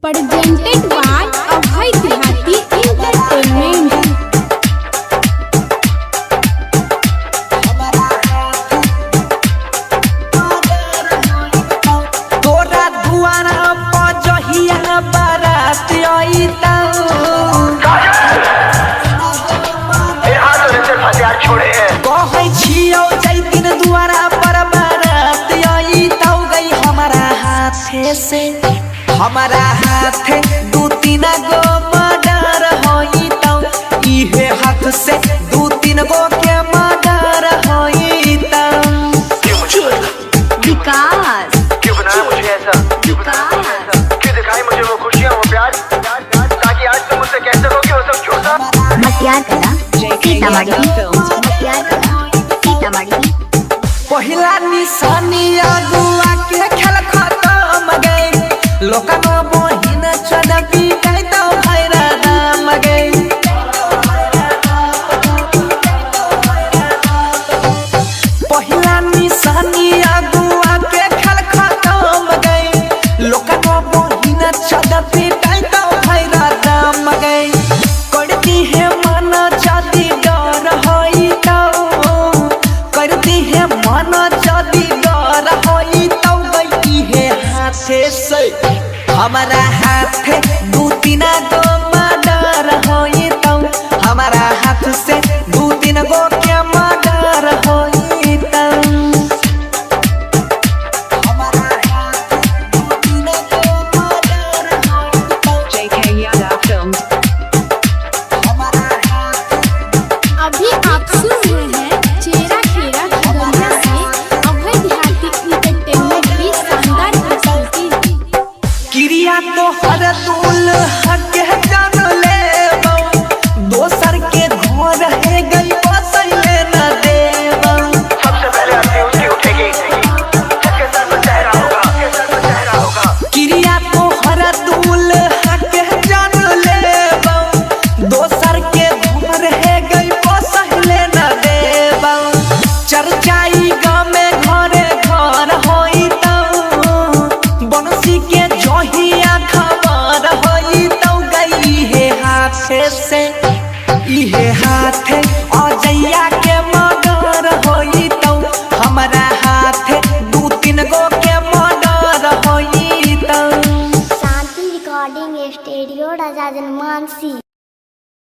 Presented by Abhay Dehati Entertainment. तोरा दुआरा पर जहिया बारात अइतौ। ये हाथ और सिर्फ हथियार छोड़े हैं। कहै छियौ जैतिन दुआरा पर बारात अइतौ गई हमारा हाथे से, हमारा हाथे दू तीन गो मर्डर होइतौ। इहे हाथ से दू तीन गो के मर्डर होइतौ। क्यों मुझे विकास। क्यों बनाया मुझे ऐसा, क्यों बनाया मुझे ऐसा, क्यों दिखाई मुझे वो खुशियाँ वो प्यार, ताकि आज तुम मुझसे कह सको कि वो सब झूठ था। मटियार कला सीतामढ़ी, मटियार कला सीतामढ़ी। पहिला निशानी अगुआ के खेल खत्म गए, लोकन बहिन चदपी गए तो भैरा दाम गए। पहिला निशानी अगुआ के खेल खत्म गए, लोकन बहिन चदपी गए तो भैरा दाम गए। करती है मन जाति डर होई तो, करती है मन जदि डर होई तो गई है हाथे से, हमारा हाथे दू तीन गो मर्डर होई तो, हमारा हाथ से दू तीन गो के मर्डर होई तो। हमारा हाथ दू तीन गो मर्डर होई तो। JK Yadav Films. हमारा हाथ। अभी आप सुन रहे हैं चेरा खेरा खगड़िया से अभय देहाती इंटरटेनमेंट की शानदार प्रस्तुति। क्रिया तो हर तुल हक जान लेबौ, दोसर के घर है गई बसैले न देबौ। सबसे पहले आरती उसकी उठेगी जिसके सर पर चेहरा होगा, जिसके सर पर चेहरा होगा। क्रिया तो हर तुल हक जान लेबौ, दोसर के घर है गई बसैले न देबौ। चर्चाई गाँव में घरे घर होई तौ, बनसी के जहिया खबर होई तौ गई हे हाथे से, इहे हाथे